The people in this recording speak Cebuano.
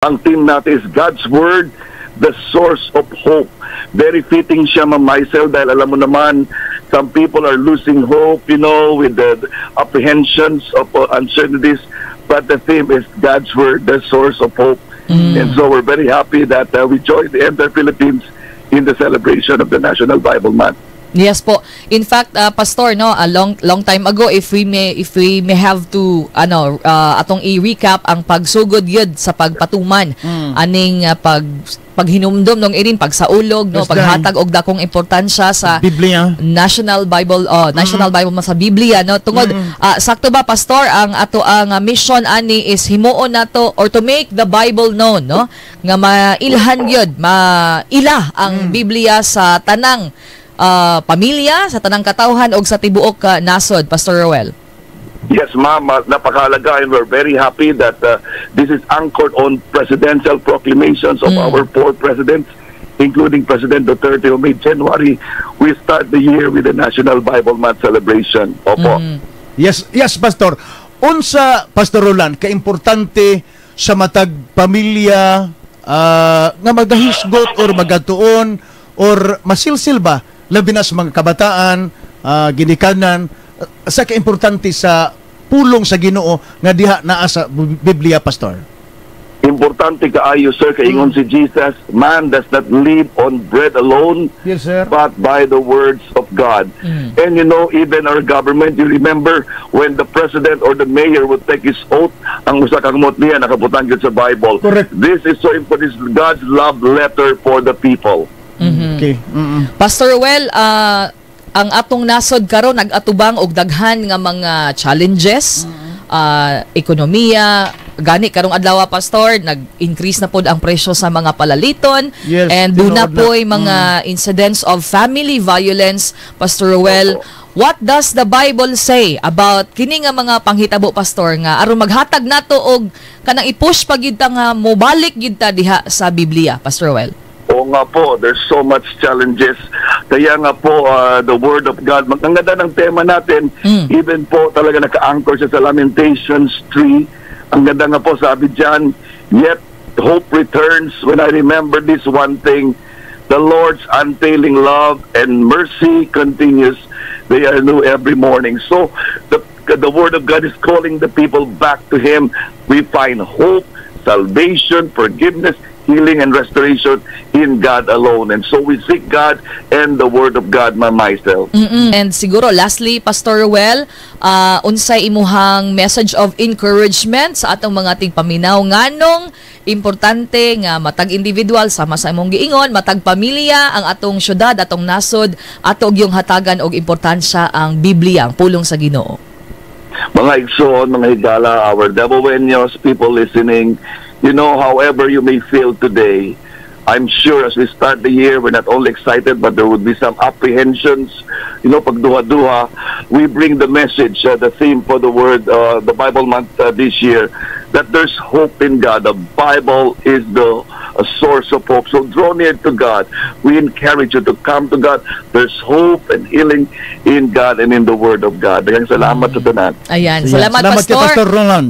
Ang theme natin is God's Word, the source of hope. Very fitting siya, Ma'am Maisel, dahil alam mo naman, some people are losing hope with the apprehensions of uncertainties. But the theme is God's Word, the source of hope. And so we're very happy that we joined the entire Philippines in the celebration of the National Bible Month. Yes po. In fact, Pastor, no, a long long time ago, if we may have to ano atong i-recap ang pagsugod yun sa pagpatuman aning paghinumdum nung irin pagsaulog, no, paghatag og dakong importansya sa Biblia. National Bible Month sa Biblia, no, tungod sakto ba, Pastor, ang ato ang mission ani is himuon nato or to make the Bible known, no, nga mailhan gyud, maila ang Biblia sa tanang pamilya, sa tanang katawhan og sa tibuok ka nasod, Pastor Roel? Yes, ma'am, napakahalaga and we're very happy that this is anchored on presidential proclamations of our four presidents, including President Duterte, who made January, we start the year with the National Bible Month celebration. Opo. Yes, Pastor. Unsa, Pastor Roland, kaimportante sa matag pamilya nga magahisgot or magatuon or masilsil ba, labi na sa mga kabataan, ginikanan, sa kaimportante sa pulong sa Ginoo nga diha naa sa Biblia, Pastor? Importante kaayo, sir, kaingon si Jesus, "Man does not live on bread alone, Yes, sir. But by the words of God." And even our government, you remember when the president or the mayor would take his oath, ang usa ka kamot niya nakabutang gyud sa Bible. Correct. This is so important. This is God's love letter for the people. Okay. Pastor Roel, ang atong nasod karon nag-atubang og daghan nga mga challenges, ekonomiya, gani karong adlaw, Pastor, nag-increase na pod ang presyo sa mga palaliton and duna tinuod na. Po'y mga incidents of family violence. Pastor Roel, what does the Bible say about kini nga mga panghitabo, Pastor, nga aron maghatag nato og kanang i-push pa gyud ta nga mobalik gyud ta diha sa Biblia, Pastor Roel? Oo nga po, there's so much challenges. Kaya nga po, the Word of God, ang ganda ng tema natin, even po talaga naka-anchor siya sa Lamentations 3. Ang ganda nga po, sabi dyan, "Yet hope returns when I remember this one thing, the Lord's unfailing love and mercy continues. They are new every morning." So, the Word of God is calling the people back to Him. We find hope, salvation, forgiveness, healing, and restoration in God alone. And so we seek God and the Word of God, Ma'am Maisel. And siguro lastly, Pastor Ruel, unsay imuhang message of encouragement sa atong mga tigpaminaw, nganong importante nga matag individual, sama sa imong giingon, matag pamilya, ang atong syudad, atong nasod, ato yung hatagan og importansya ang Biblia, ang pulong sa Ginoo? Mga igsoon, mga higala, our Davaoeños, people listening, however you may feel today, I'm sure as we start the year, we're not only excited, but there would be some apprehensions. Pagduha-duha, we bring the message, the theme for the word, the Bible Month this year, that there's hope in God. The Bible is the a source of hope. So draw near to God. We encourage you to come to God. There's hope and healing in God and in the Word of God. Daghang salamat sa tanan. Ayan. Ayan. Salamat, Salamat kay Pastor. Pastor Roland.